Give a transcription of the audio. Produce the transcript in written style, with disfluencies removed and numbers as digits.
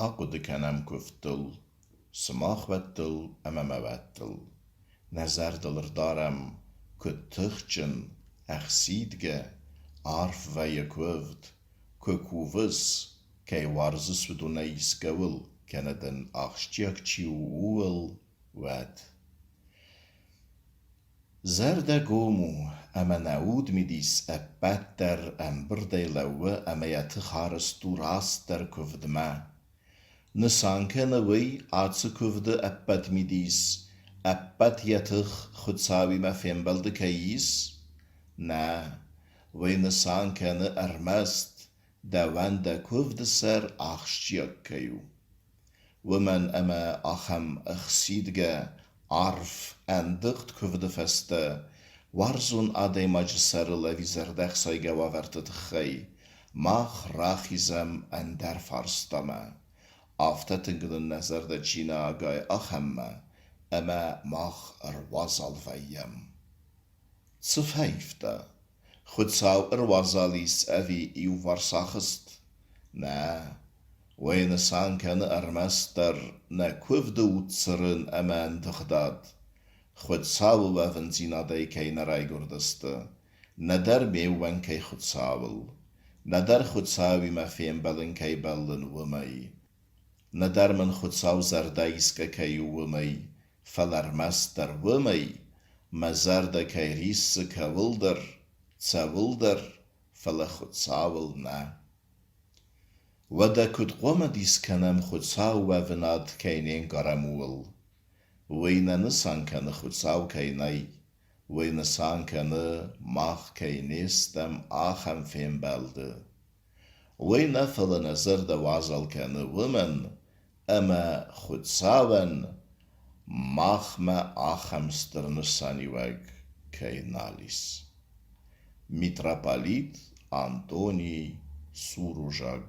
Ахъуыды кӕнӕм куывдтыл, сымахуӕттыл ӕмӕ мӕуӕттыл. Нӕ зӕрдыл ӕрдарӕм, куыд тыхджын, ӕхсидгӕ, арф вӕййы куывд, куы кувыс, кӕй уарзыс, уыдонӕй искӕуыл, кӕнӕ дын ахсджиаг чи у, ууыл, уӕд. Зӕрдӕ гом у, ӕмӕ нӕ удмидис ӕппӕт дӕр ӕмбырдӕй лӕууы ӕмӕ йӕ тых арӕзт у растдӕр куывдмӕ. Нысан кӕны уый ацы куывды ӕппӕт мидис, ӕппӕт йӕ тых Хуыцауимӕ фембӕлды кӕй ис? Нӕ, уый нысан кӕны ӕрмӕст, дӕуӕн дӕ куывды сӕр ахсджиаг кӕй у. Уымӕн ӕмӕ ахӕм ӕхсидгӕ, арф, ӕндыгъд куывды фӕстӕ уарзон адӕймаджы сӕрыл ӕви зӕрдӕхсайгӕ уавӕрты тыххӕй мах рахизӕм ӕндӕр фарстамӕ, афтӕ тынг нын нӕ зӕрдӕ чи нӕ агайы, ахӕммӕ, ӕмӕ мах ӕруазал вӕййӕм. Цы фӕивта? Хуыцау ӕруазал ис ӕви иуварс ахызт? Нӕ, уый нысан кӕны ӕрмӕстдӕр нӕ куывды удцырын ӕмӕ ӕндыгъдад, Хуыцауы уӕвындзинадӕй кӕй нӕ райгуырдысты, нӕдӕр ме ууӕнкӕй Хуыцауыл, нӕдӕр Хуыцауимӕ фембӕлын кӕй бӕллын, уымӕй, нӕдӕр мын Хуыцау зӕрдӕисгӕ кӕй у, уымӕй, фӕлӕ ӕрмӕстдӕр уымӕй, мӕ зӕрдӕ кӕй риссы кӕуылдӕр, цӕуылдӕр, фӕлӕ Хуыцауыл нӕ. Уӕдӕ куыд хъуамӕ дис кӕнӕм Хуыцауы уӕвынад кӕй не нкъарӕм, ууыл? Уый нӕ нысан кӕны Хуыцау кӕй нӕй, уый нысан кӕны, мах кӕй не стӕм ахӕм фембӕлды. Уый нӕ, фӕлӕ нӕ зӕрдӕ уазал кӕны уымӕн, ӕмӕ Хуыцауӕн махмӕ ахӕм стыр нысаниуӕг кӕй нал ис. Митрополит Антоний Суружаг.